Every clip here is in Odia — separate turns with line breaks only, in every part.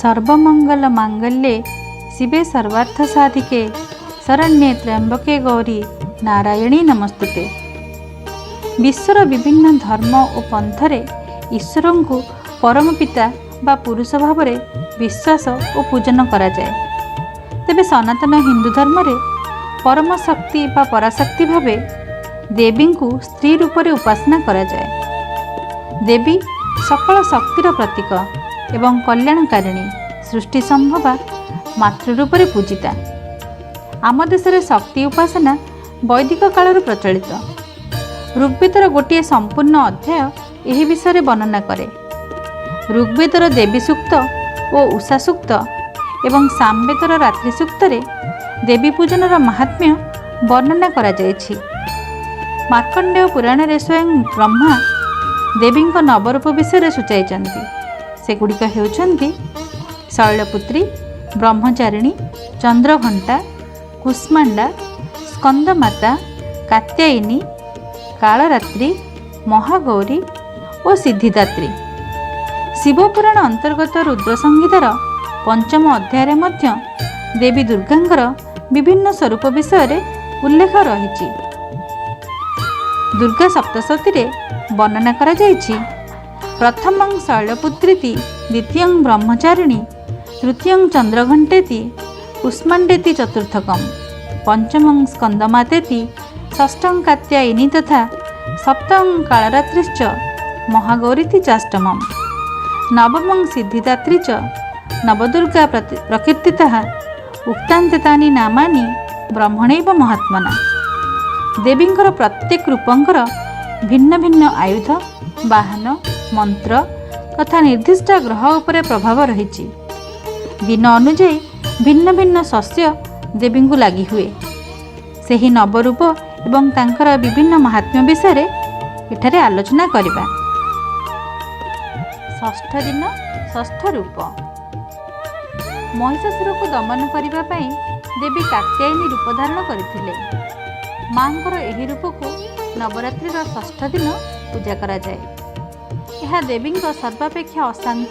ସର୍ବମଙ୍ଗଳ ମାଙ୍ଗଲ୍ୟେ ଶିବେ ସର୍ବାର୍ଥ ସାଧିକେ ଶରଣ୍ୟେ ତ୍ର୍ୟମ୍ବକେ ଗୌରୀ ନାରାୟଣୀ ନମସ୍ତୁତେ। ବିଶ୍ୱର ବିଭିନ୍ନ ଧର୍ମ ଓ ପନ୍ଥରେ ଈଶ୍ୱରଙ୍କୁ ପରମ ପିତା ବା ପୁରୁଷ ଭାବରେ ବିଶ୍ୱାସ ଓ ପୂଜନ କରାଯାଏ। ତେବେ ସନାତନ ହିନ୍ଦୁ ଧର୍ମରେ ପରମ ଶକ୍ତି ବା ପରାଶକ୍ତି ଭାବେ ଦେବୀଙ୍କୁ ସ୍ତ୍ରୀ ରୂପରେ ଉପାସନା କରାଯାଏ। ଦେବୀ ସକଳ ଶକ୍ତିର ପ୍ରତୀକ ଏବଂ କଲ୍ୟାଣକାରିଣୀ, ସୃଷ୍ଟି ସମ୍ଭବା ମାତୃ ରୂପରେ ପୂଜିତା। ଆମ ଦେଶରେ ଶକ୍ତି ଉପାସନା ବୈଦିକ କାଳରୁ ପ୍ରଚଳିତ। ଋଗ୍ବେଦର ଗୋଟିଏ ସମ୍ପୂର୍ଣ୍ଣ ଅଧ୍ୟାୟ ଏହି ବିଷୟରେ ବର୍ଣ୍ଣନା କରେ। ଋଗ୍ବେଦର ଦେବୀ ସୂକ୍ତ ଓ ଉଷା ସୂକ୍ତ ଏବଂ ସାମବେଦର ରାତ୍ରି ସୂକ୍ତରେ ଦେବୀ ପୂଜନର ମାହାତ୍ମ୍ୟ ବର୍ଣ୍ଣନା କରାଯାଇଛି। ମାର୍କଣ୍ଡେୟ ପୁରାଣରେ ସ୍ୱୟଂ ବ୍ରହ୍ମା ଦେବୀଙ୍କ ନବରୂପ ବିଷୟରେ ସୂଚାଇଛନ୍ତି। ସେଗୁଡ଼ିକ ହେଉଛନ୍ତି ଶୈଳପୁତ୍ରୀ, ବ୍ରହ୍ମଚାରିଣୀ, ଚନ୍ଦ୍ରଘଣ୍ଟା, କୁଷ୍ମାଣ୍ଡା, ସ୍କନ୍ଦମାତା, କାତ୍ୟାୟିନୀ, କାଳରାତ୍ରି, ମହାଗୌରୀ ଓ ସିଦ୍ଧିଦାତ୍ରୀ। ଶିବପୁରାଣ ଅନ୍ତର୍ଗତ ରୁଦ୍ର ସଂହିତାର ପଞ୍ଚମ ଅଧ୍ୟାୟରେ ମଧ୍ୟ ଦେବୀ ଦୁର୍ଗାଙ୍କର ବିଭିନ୍ନ ସ୍ୱରୂପ ବିଷୟରେ ଉଲ୍ଲେଖ ରହିଛି। ଦୁର୍ଗା ସପ୍ତଶତୀରେ ବର୍ଣ୍ଣନା କରାଯାଇଛି, ପ୍ରଥମଂ ଶୈଳପୁତ୍ରୀତି, ଦ୍ୱିତୀୟଂ ବ୍ରହ୍ମଚାରିଣୀ, ତୃତୀୟଂ ଚନ୍ଦ୍ରଘଣ୍ଟେତି, କୁଷ୍ମାଣ୍ଡେତି ଚତୁର୍ଥକମ୍, ପଞ୍ଚମଂ ସ୍କନ୍ଦମାତେତି, ଷଷ୍ଠଂ କାତ୍ୟାୟିନୀ ତଥା ସପ୍ତମଂ କାଳରାତ୍ରିଶ୍ଚ ମହାଗୌରୀତି ଚାଷ୍ଟମମ୍, ନବମଂ ସିଦ୍ଧିଦାତ୍ରୀ ଚ ନବଦୁର୍ଗା ପ୍ରକୀର୍ତ୍ତିତଃ, ଉକ୍ତାନ୍ତେ ତାନି ନାମାନି ବ୍ରହ୍ମଣୈବ ମହାତ୍ମନା। ଦେବୀଙ୍କର ପ୍ରତ୍ୟେକ ରୂପଙ୍କର ଭିନ୍ନ ଭିନ୍ନ ଆୟୁଧ, ବାହନ, ମନ୍ତ୍ର ତଥା ନିର୍ଦ୍ଦିଷ୍ଟ ଗ୍ରହ ଉପରେ ପ୍ରଭାବ ରହିଛି। ଦିନ ଅନୁଯାୟୀ ଭିନ୍ନ ଭିନ୍ନ ଶସ୍ୟ ଦେବୀଙ୍କୁ ଲାଗି ହୁଏ। ସେହି ନବରୂପ ଏବଂ ତାଙ୍କର ବିଭିନ୍ନ ମାହାତ୍ମ୍ୟ ବିଷୟରେ ଏଠାରେ ଆଲୋଚନା କରିବା। ଷଷ୍ଠ ଦିନ, ଷଷ୍ଠ ରୂପ। ମହିଷାସୁରକୁ ଦମନ କରିବା ପାଇଁ ଦେବୀ କାତ୍ୟାୟିନୀ ରୂପ ଧାରଣ କରିଥିଲେ। ମାଙ୍କର ଏହି ରୂପକୁ ନବରାତ୍ରିର ଷଷ୍ଠ ଦିନ ପୂଜା କରାଯାଏ। ଏହା ଦେବୀଙ୍କ ସର୍ବାପେକ୍ଷା ଅଶାନ୍ତ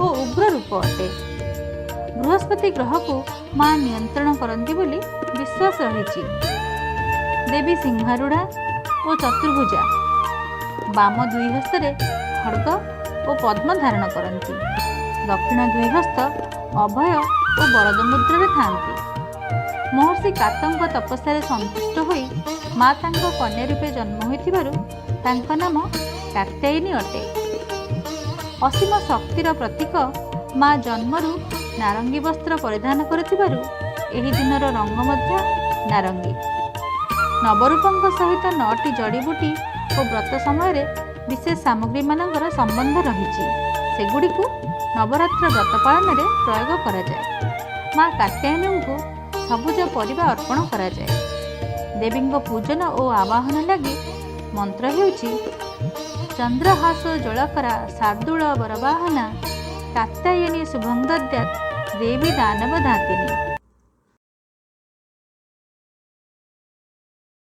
ଓ ଉଗ୍ର ରୂପ ଅଟେ। ବୃହସ୍ପତି ଗ୍ରହକୁ ମା ନିୟନ୍ତ୍ରଣ କରନ୍ତି ବୋଲି ବିଶ୍ୱାସ ରହିଛି। ଦେବୀ ସିଂହାରୂଢ଼ା ଓ ଚତୁର୍ଭୁଜା। ବାମ ଦୁଇ ହସ୍ତରେ ଖଡ଼ଗ ଓ ପଦ୍ମ ଧାରଣ କରନ୍ତି। ଦକ୍ଷିଣ ଦୁଇ ହସ୍ତ ଅଭୟ ଓ ବରଦ ମୁଦ୍ରାରେ ଥାନ୍ତି। ମହର୍ଷି କାତଙ୍କ ତପସ୍ୟାରେ ସନ୍ତୁଷ୍ଟ ହୋଇ ମା ତାଙ୍କ କନ୍ୟା ରୂପେ ଜନ୍ମ ହୋଇଥିବାରୁ ତାଙ୍କ ନାମ କାତ୍ୟାୟିନୀ ଅଟେ। ଅସୀମ ଶକ୍ତିର ପ୍ରତୀକ ମା ଜନ୍ମରୁ ନାରଙ୍ଗୀ ବସ୍ତ୍ର ପରିଧାନ କରିଥିବାରୁ ଏହି ଦିନର ରଙ୍ଗ ମଧ୍ୟ ନାରଙ୍ଗୀ। ନବରୂପଙ୍କ ସହିତ ନଅଟି ଜଡ଼ିବୁଟି ଓ ବ୍ରତ ସମୟରେ ବିଶେଷ ସାମଗ୍ରୀମାନଙ୍କର ସମ୍ବନ୍ଧ ରହିଛି। ସେଗୁଡ଼ିକୁ ନବରାତ୍ର ବ୍ରତ ପାଳନରେ ପ୍ରୟୋଗ କରାଯାଏ। ମା କାତ୍ୟାୟିନୀଙ୍କୁ ସବୁଜ ପରିବା ଅର୍ପଣ କରାଯାଏ। ଦେବୀଙ୍କ ପୂଜନ ଓ ଆବାହନ ଲାଗି ମନ୍ତ୍ର ହେଉଛି, ଚନ୍ଦ୍ରହାସ ଜଳକରା ଶାର୍ଦୁଳ ବରବାହନା କାତ୍ୟାୟିନୀ ଶୁଭଂ ଦଦ୍ୟାତ୍ ଦେବୀ ଦାନବ ଘାତିନୀ।